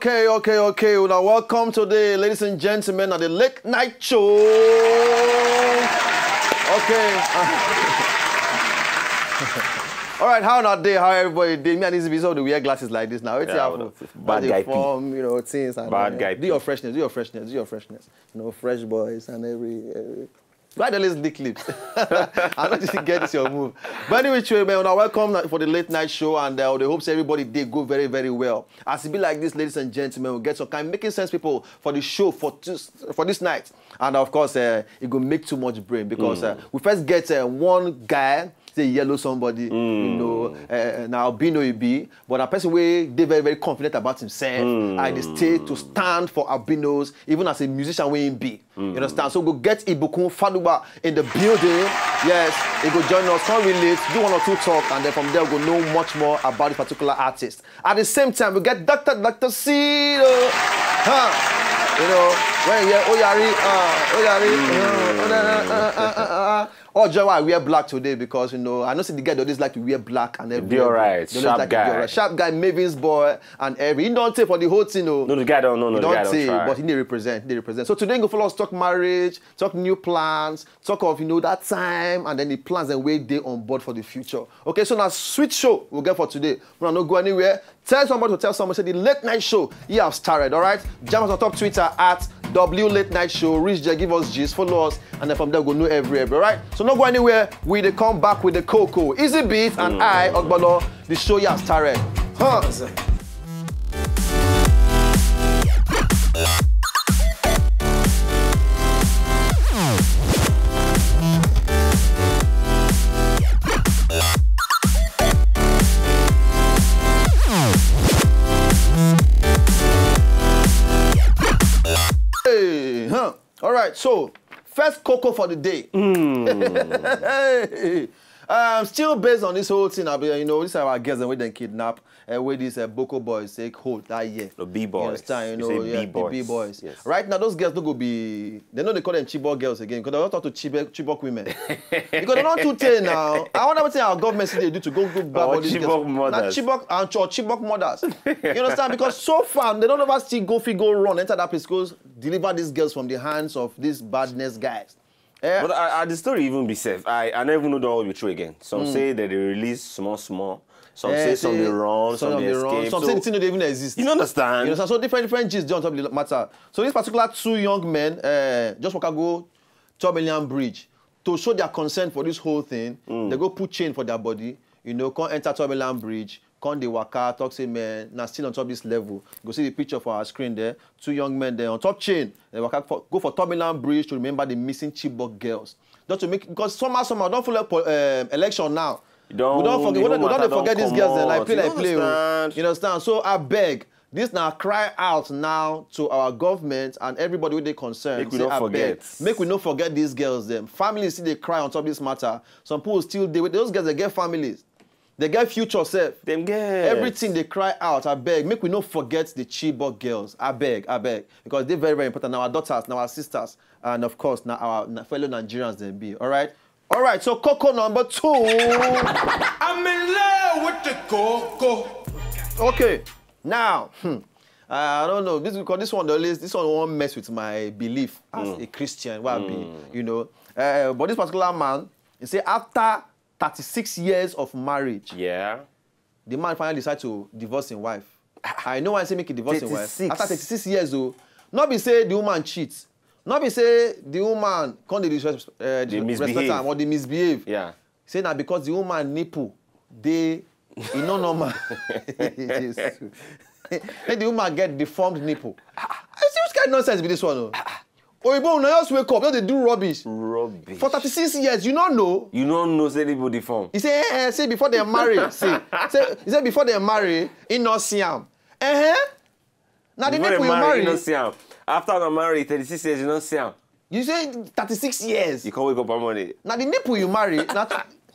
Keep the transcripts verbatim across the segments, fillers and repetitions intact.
Okay, okay, okay. Well, now welcome today, ladies and gentlemen, at the late night show. Okay. All right, how now day? How everybody day? Me and this be so the wear glasses like this now. It's Yeah, happen. Bad They guy P. Form, you know, things and Bad uh, guy do P. Your freshness, do your freshness, do your freshness. You know, fresh boys and every. every why the list lick lips? I don't think get this your move. But anyway, Chwe, man, I welcome na- for the late night show, and uh, the hopes everybody they go very, very well. As it be like this, ladies and gentlemen, we get some kind making sense people for the show for this, for this night, and of course, uh, it go make too much brain because uh, we first get uh, one guy say yellow somebody, you know, uh, now albino he be, but a person wey dey very, very confident about himself. I dey stay to stand for albinos, even as a musician wey he be. You understand? So go get Ibukun Faduba in the building. Yes, he go join us, come relate, do one or two talk, and then from there we go know much more about this particular artist. At the same time, we get Doctor Doctor Cito. Huh? You know, when you hear Oyari, uh, Oyari, uh, uh, uh, uh, uh, uh, uh, Oh, Joe, I wear black today because you know I know see the guy that always like to wear black and everything. Be alright, They always sharp like to be guy. Alright. Sharp guy, Mavis boy, and every he don't take for the whole thing. Oh. No, the guy don't know. No, He the guy don't don't take, try. But he dey represent. He dey represent. So today, go follow us talk marriage, talk new plans, talk of you know that time, and then the plans and way they on board for the future. Okay, so now sweet show we'll get for today. We're not go anywhere. Tell somebody to tell somebody say the late night show you have started. All right, jam us on top Twitter at W Late Night Show. Reach there, give us gist, follow us, and then from there we go know every every. All right, so not go anywhere. We dey come back with the cocoa, easy beat, and I Ogbolo. The show you have started. Huh? Hey, huh? All right, so first cocoa for the day. Hey, um, still based on this whole thing, I be, you know, this is our girls and when they kidnap, uh, where these uh, Boko boys take hold that year. The B boys. You understand? You You know, say yeah, B boys. The B boys. Yes. Right now, those girls don't go be. They know they call them Chibok girls again because they don't talk to Chibok, Chibok women. Because they don't too tell now. I wonder what our government say they do to go go grab Or all these Chibok girls. mothers. Not Chibok and or Chibok mothers. You understand? Because so far they don't ever still go fit go run enter that place go deliver these girls from the hands of these badness guys. Eh? But I, I, the story even be safe. I, I never even know the all be true again. Some say that they release small, small. Some Eh, say some they run, some, of they the run. escape. Some So, say the thing don't even exist. you know, understand? You understand? So different different gist dey on top of the matter. So this particular two young men uh, just waka go Third Mainland Bridge to show their concern for this whole thing. They go put chain for their body, you know, come enter Third Mainland Bridge, come dey waka, talk say, man, now still on top of this level. Go see the picture for our screen there. Two young men there on top chain. They waka for, go for Third Mainland Bridge to remember the missing Chibok girls. Just to make, because somehow, somehow, don't follow po- um, election now. Don't- We don't forget, the we don't, we whole don't matter forget don't these girls. They come like out. play, You like play. Oh. understand? You understand? So I beg, this now cry out now to our government and everybody with the concern. Make we Say, not "I beg, forget. Make we not forget these girls. Them families see they cry on top of this matter. Some people still they those girls they get families, they get future self. Them get Everything they cry out. I beg, make we not forget the Chibok girls. I beg, I beg, because they're very, very important. Now our daughters, now our sisters, and of course now our na- fellow Nigerians. Then be all right. All right, so cocoa number two. I'm in love with the coco. Okay, now, hmm, I don't know this because this one always this one won't mess with my belief as a Christian. Why I be, you know. Uh, but this particular man, he say after thirty-six years of marriage, Yeah. the man finally decide to divorce his wife. I know why I say make he divorce his wife. Thirty-six. After thirty-six years, oh, not be say the woman cheat, not be say the woman come dey disrespect, uh, They disrespect misbehave. am or they misbehave. Yeah. Say na because the woman nipple dey e no normal. Jesus. Make the woman get deformed nipple. I see which kind of nonsense be this one o. Oyibo una just wake up, just dey do rubbish. Rubbish. For thirty-six years, you no know. You don't know say people deform. He say, eh, eh, say before they marry, see, say, he say before they marry, he no see am. Eh, eh? Now the Before nipple they you marry, marry, you don't see him. After the marry, thirty-six years, you don't see him. You say thirty-six years. You can't wake up on Monday. Now the nipple you marry, now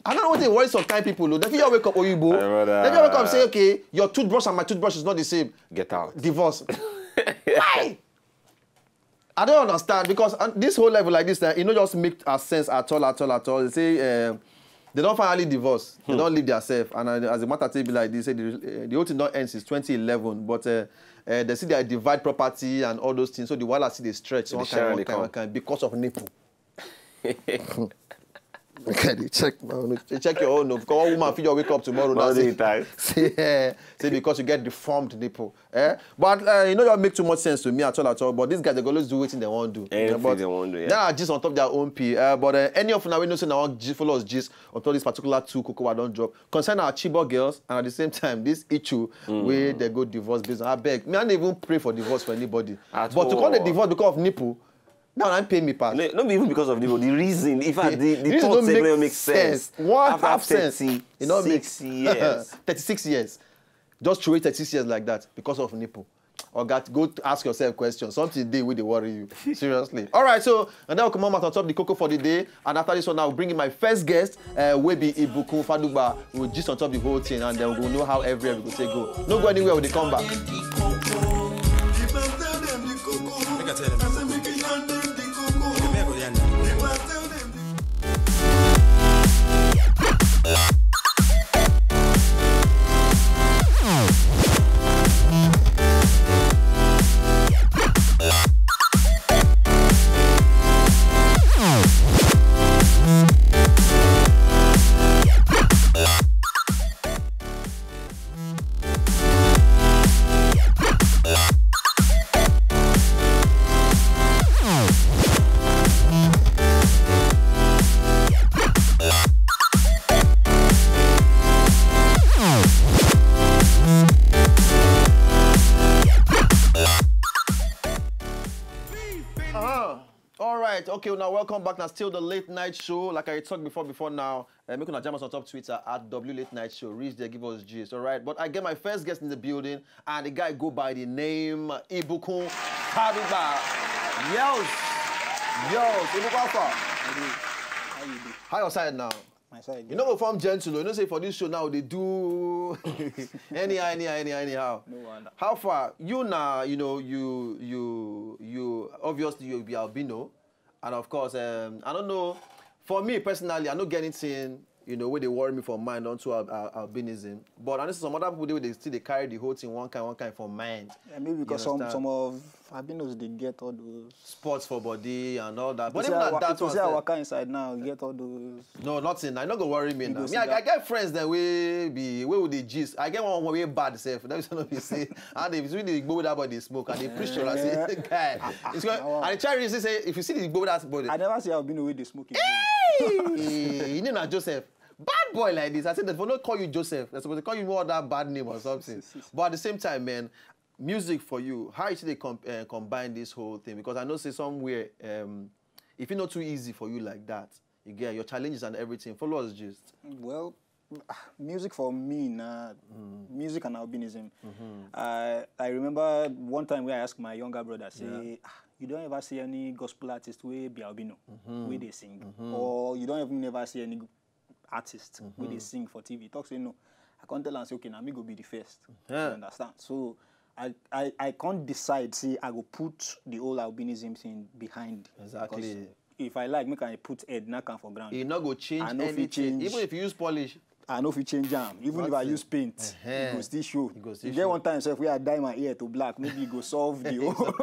I don't know what they worry some kind people. Oh. They feel wake up Oyibo. My brother. They feel wake up say, okay, your toothbrush and my toothbrush is not the same. Get out. Divorce. Why? I don't understand because uh, this whole level like this, uh, it not just make a sense at all, at all, at all. They say, um, They don finally divorce. They don leave their self. And uh, as the matter take be like this, say the, uh, the whole thing don end since twenty eleven. But uh, uh, they see their divide property and all those things. So the wahala still dey stretch. One kind, one kind, one kind because of nipple. Okay, dey check my own. Dey check your own. Because one woman fit just wake up tomorrow now say, say, eh, say because you get deformed nipple. Eh? But uh, you know, you make too much sense to me at all, at all. But these guys, they go always do wetin they wan do. Anything but they wan do, yeah. Now, just on top their own P. Uh, but uh, any of una wey know say na wan follow us gist on top this particular two cocoa I don drop. Concern our Chibok girls and at the same time this issue where they go divorce based on. I beg, me I no even pray for divorce for anybody. At all. But to call the divorce because of nipple, now I'm paying me pass. No, not even because of nipple. The reason, in fact, the, the thought no make sense. One half sense. It no make sense. Thirty-six years. Just throw it thirty-six years like that because of nipple. Oga, go ask yourself questions. Something dey wey dey worry you. Seriously. All right, so and then we'll come on top the cocoa for the day. And after this one, I'll bring in my first guest, uh, wey be Ibukun Fadugba. We'll just on top the whole thing and then we'll know how every every go take go. No go anywhere with the come back. All right, okay, now welcome back. Now still the late night show. Like I talked before, before now, uh, make una jam us on top Twitter at W Late Night Show. Reach there, give us gist, all right? But I get my first guest in the building, and the guy go by the name Ibukun Fadugba. Yes, yes, Ibukun Alpha. How you do? How your side now? My side. You know, we form gentle. You know, say for this show now they do anyhow, anyhow, anyhow, anyhow. No wonder. How far you now? You know, you you you obviously you be albino, and of course, um, I don't know. For me personally, I don't get anything you know where they worry me for mind onto al- al- albinism. But I know some other people they, they still they carry the whole thing one kind, one kind for mind. Yeah, maybe because some some of albinos they get all those spots for body and all that. But even at that one, I waka inside now, get all those. No, nothing. I no go worry me now. Me, I, I get friends that we be where would they gist. I get one way bad self. That's what we say. And if you really go with that body smoke and they preach to us, say, guy, it's going. And the charity say if you see the go with that body, I never see albino with the smoking. Hey, you know Joseph. Bad boy like this. I said that for not call you Joseph. They're supposed to call you more that bad name or something. But at the same time, man, music for you, how you see they com- uh, combine this whole thing? Because I know say somewhere, um, if it's not too easy for you like that, you get your challenges and everything. Follow us, just. Well, music for me na music and albinism. I I remember one time where I asked my younger brother, say, "Ah, you don't ever see any gospel artist wey be albino wey dey sing, or you don't even never see any artist wey dey sing for T V." He talk say no. I can't tell am say okay, na me go be the first. You understand? So I I I can't decide say I go put the whole albinism thing behind. Exactly. Because if I like, make I put head, knock am for ground. E no go change anything. Even if you use polish, I no fit change am. Even if I use paint, e go still show. E go still show. E get one time sef wey I dye my hair to black, maybe e go solve the whole.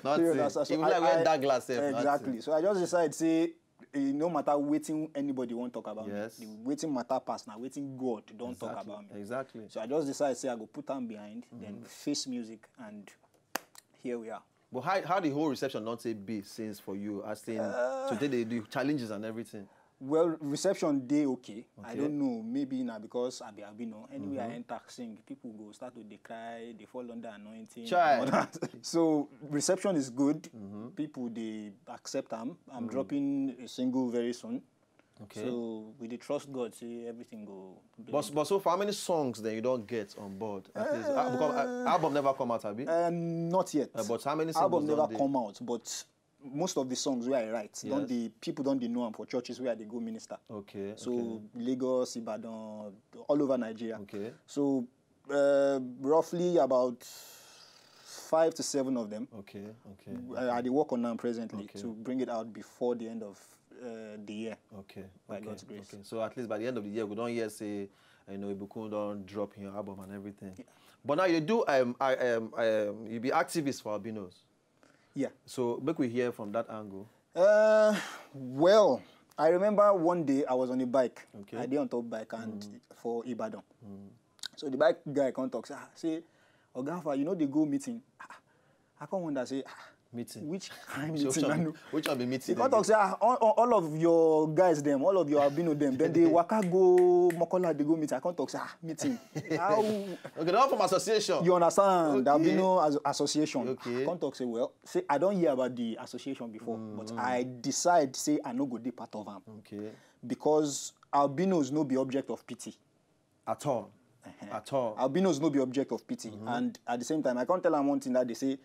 Nothing. Even like wear dark glass sef, nothing. Exactly. So I just decide say, eh, no matter wetin anybody wan talk about me, the wetin matter pass na wetin God don talk about me. Exactly. So I just decide say I go put am behind, then face music, and here we are. But how, how the whole reception don take be since for you? As in, today they do challenges and everything. Well, reception dey okay. I don't know, maybe na because I be albino. Anywhere I enter, sing, people go start to dey cry, they fall under anointing. Chai. And all that. So reception is good. People they accept am. I'm dropping a single very soon. Okay. So we dey trust God say everything go. But but so far, how many songs then you don't get on board? At least, uh, because uh, album never come out, abi? Uh, not yet. Uh, but how many singles? Album never come out, but most of the songs where I write, don't the people don't they know am for churches where they go minister. Okay. So okay. Lagos, Ibadan, all over Nigeria. Okay. So uh, roughly about five to seven of them. Okay. Okay. I, I dey work on them presently to bring it out before the end of uh, the year. Okay. By okay, God's grace. Okay. So at least by the end of the year, we don't hear say, you know, Ibukun don't drop your album and everything. But now you do um I um, um you be activist for albinos. Yeah. So make we hear from that angle. Uh, well, I remember one day I was on a bike. Okay. I did on top bike and for Ibadan. So the bike guy come talk say, ah, say, Oga, how far, you know they go meeting. Ah, I come wonder say, ah, Meeting. Which kind So meeting? which I one, know. Which one be meeting? He come talk say, ah, all, all all of your guys them, all of your albino them, then they waka go Mokola, they go meeting. I come talk say, ah, meeting. How Okay, not from association. You understand? The Okay. Albino as Association. Okay. I come talk say, well, say I don't hear about the association before, but I decide say I no go dey part of am Okay. because albinos no be object of pity. At all. At all. Albinos no be object of pity, and at the same time, I can't tell am one thing that they say,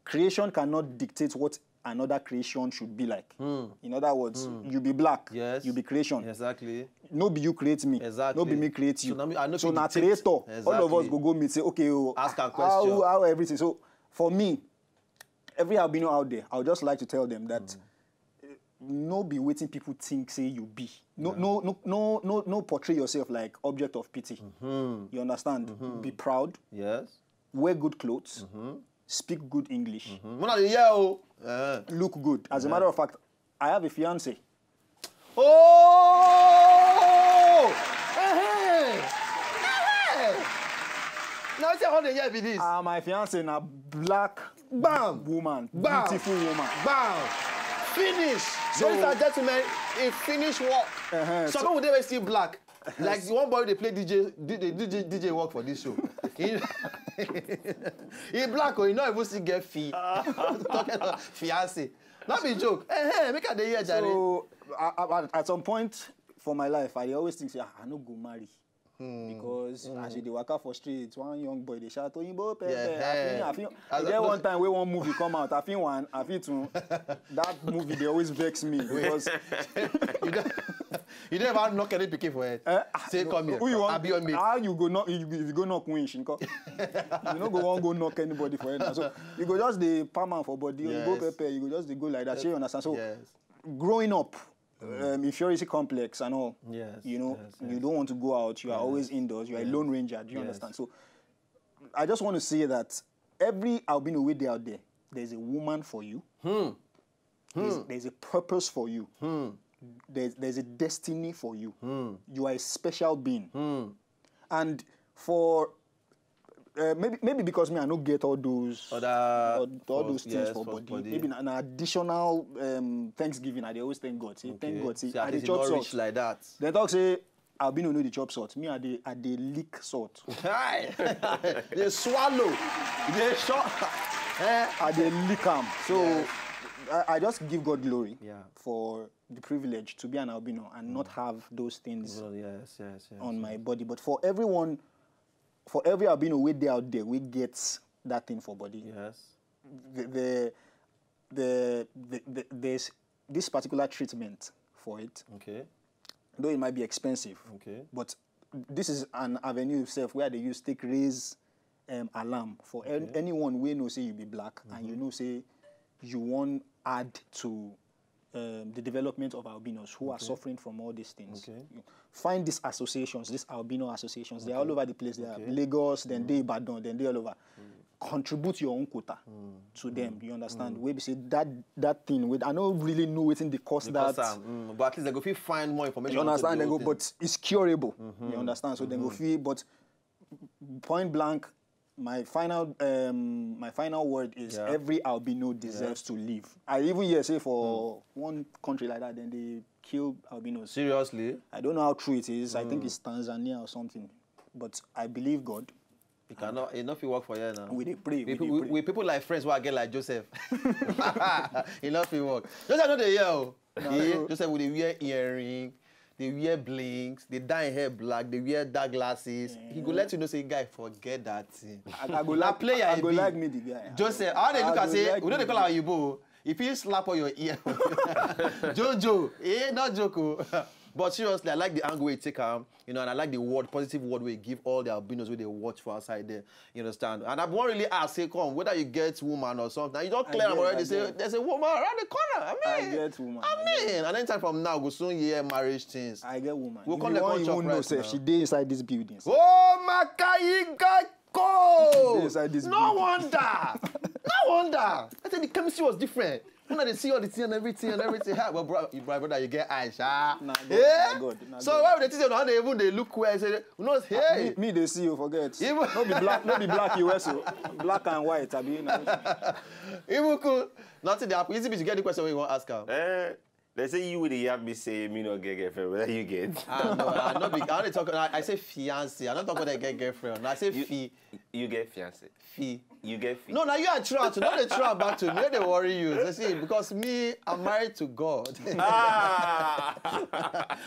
creation cannot dictate what another creation should be like. In other words, you be black, Yes. you be creation. Exactly. No be you create me. Exactly. No be me create you. So na me- I no so fit na dictate. Creator. All of us Exactly. Go go meet say, okay, oh, Ask am how, question. How everything. So for me, every albino out there, I would just like to tell them that uh, no be wetin people think say you be. No, no, no, no, no, no portray yourself like object of pity. You understand? Be proud. Yes. Wear good clothes. Speak good English. When are the year? Oh. Uh, Look good. As a matter of fact, I have a fiance. oh. Eh, eh. Eh. Now see how the year be this. Uh, my fiance na black Bam. Woman, Bam. Beautiful woman. Bam. Finish. So- Ladies and gentlemen, a finish work. Uh-huh, Some so- people dey still black. Like the one boy they play D J, D J, D J, D J work for this show. He, he black, oh, he not even still get fee. Talking about fiance. Not be joke. Hey, hey, make a day here, Jare. So I, I, at- at some point for my life, I dey always think say, "Ah, I no go marry." Because as you dey waka for street, one young boy dey shout, "Oyinbo pepper." Yeah, I feel, eh. I feel, As I get a- one time wey one movie come out. I feel one, I feel two. That movie dey always vex me because You don't, you don't ever knock any pikin for head. Eh, Say, no, come here. Who you want? I'll be your mate. How you go knock? You, you go knock win, shinko. You no go wan go knock anybody for head. So you go just dey palm am for body. You go Yes. pepper. You go just dey go like that. Shey you understand? So Yes. growing up, um, inferiority complex and all. Yes, You know, yes, you yes. Don't want to go out. You are always indoors. You are a lone ranger. Do you Yes. Understand? So I just want to say that every albino wey dey out there, there's a woman for you. There's, there's a purpose for you. There's, there's a destiny for you. You are a special being. And for uh, maybe maybe because me I no get all those Other all, all for- those things yes, for for body. Body. Maybe an additional um, thanksgiving. I dey always thank God. Say thank Okay. God. Say See, at I dey least you chop not salt. Rich like that. They talk say albino no dey chop salt. Me I dey I dey lick salt. Hi. They swallow. They shot. Eh? I dey lick am. So Yes. I, I just give God glory Yeah. for the privilege to be an albino and not have those things Oh, yes, yes, yes. on my body. But for everyone, for every albino wey dey out there, we get that thing for body. Yes. The, the, the, the, the, there's this particular treatment for it, Okay. Though it might be expensive. Okay. But this is an avenue itself where they use take raise um, alarm for an- anyone we know say you be black and you know say you want add to um, the development of albinos who are suffering from all these things. Okay. You find these associations, these albino associations. They're all over the place. They are Lagos, then they Ibadan, then they all over. Contribute your own quota to them. You understand? Wey be say that that thing. Wey I no really know wetin dey cause Because that. um, mm, but at least they go fit find more information. You Onto understand? the They whole go, thing. But it's curable. You understand? So they go feel. But point blank, my final um my final word is Yeah. Every albino deserves to live. I even hear say for one country like that, then they kill albinos. Seriously. I don't know how true it is. I think it's Tanzania or something. But I believe God. You cannot. It not fit work for you now. We dey pray. We, We, we, dey pray. We people like friends who I get like Joseph. It not fit work. Joseph no dey hear. Oh. Eh, No. Joseph, we dey wear earring, they wear blinks, they dye hair black, they wear dark glasses. He go let you know say guy forget that thing. I, I go Na like. player I he go be. Like me the guy. Joseph, how they I look and go say like we don't dey me. Call am Oyibo. If he slap on your ear, Jojo, eh, not joke. Oh. But seriously, I like the angle wey you take am, you know, and I like the word, positive word wey you give all the albinos wey dey watch for outside there. You understand? And I wan really ask, say, come, whether you get woman or something. You don clear am get, already. I Say get. There's a woman around the corner. I I mean, get woman. I mean, and anytime from now, go soon hear marriage things. I get woman. We'll The come there, one come you chop won't know rice sef, now. She dey inside these buildings. Oh, Makaiga Dey Go! inside this No building. wonder. No wonder. I said the chemistry was different. When I dey see all the thing and everything and everything. Ha, but bro, you, my brother, you get eyes, sha. Na God, Yeah? na God, na So God. why would they teach you how they even they look well? Say, who knows? Hey, Me, me dey see you forget. Even- No be black, no be black U S o. Black and white, abi na. Even cool. Nothing dey happen. Easy, you get the question wey you wan ask am. Eh, they say you with the yab me say me no get girlfriend. Whether you get. Ah, no, I no be. I only talk. I, I say fiance. I don't talk about that get girlfriend. I say You- fi You get fiance. fi. You get fi. No, now you are true. Not dey try back to me. They worry you. They see, because me, I'm married to God. Ah!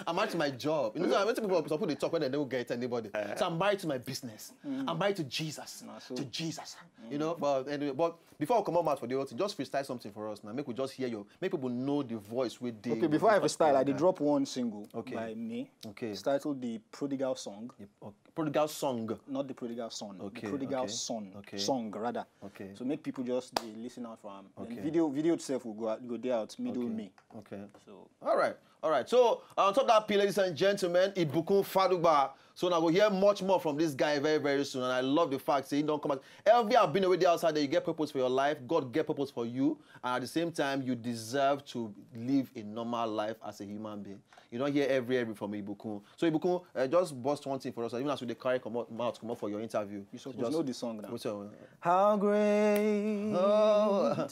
I'm married to my job. You know, some people, some people they talk when they don't get anybody. So I'm married to my business. I'm married to Jesus. Na so. To Jesus. You know, but anyway, but before I come out for the whole thing, just freestyle something for us now. Make we just hear your, make people know the voice with the. Okay, before I freestyle, I dey drop one single Okay. by me. Okay. It's titled The Prodigal Song. Okay. Prodigal song. Not The Prodigal Son. Okay, The Prodigal okay, Son. okay. Song, rather. Okay. So make people just dey listen out for am. Then Okay. video, video itself will go out, go there out, middle Okay. me. Okay. So All right. All right. So uh, on top of that, P, ladies and gentlemen, Ibukun Fadugba. So now we'll hear much more from this guy very, very soon. And I love the fact say he don't come out. Every albino wey dey outside there, you get purpose for your life. God get purpose for you. And at the same time, you deserve to live a normal life as a human being. You don't hear every every from Ibukun. So Ibukun, uh, just bust one thing for us. Even as we dey carry come out, mouth come out for your interview. You supposed Just- to know the song now. What's your How great Oh.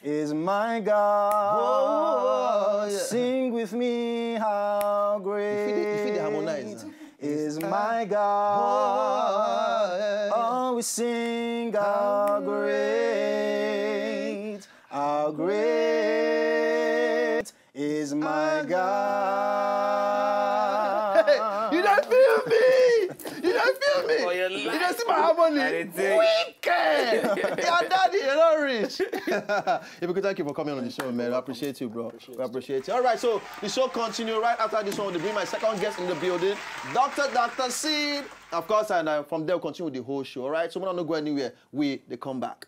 is my God. Oh, yeah. Sing with me, how great You feel the, you feel the harmonize. is my God. Oh, yeah. Oh, we sing how great, how great is my God. Hey, you don't feel me. You don't feel me. For your You life. don't see my harmony. I dey take. Wicked. Your daddy, you don't reach. Ibukun, thank you for coming on the show, man. I appreciate you, bro. We appreciate you. All right, so the show continue right after this one. They bring my second guest in the building, Doctor Doctor Seed. Of course, and uh, from there, we'll continue with the whole show. All right, so we don't go anywhere. We they come back.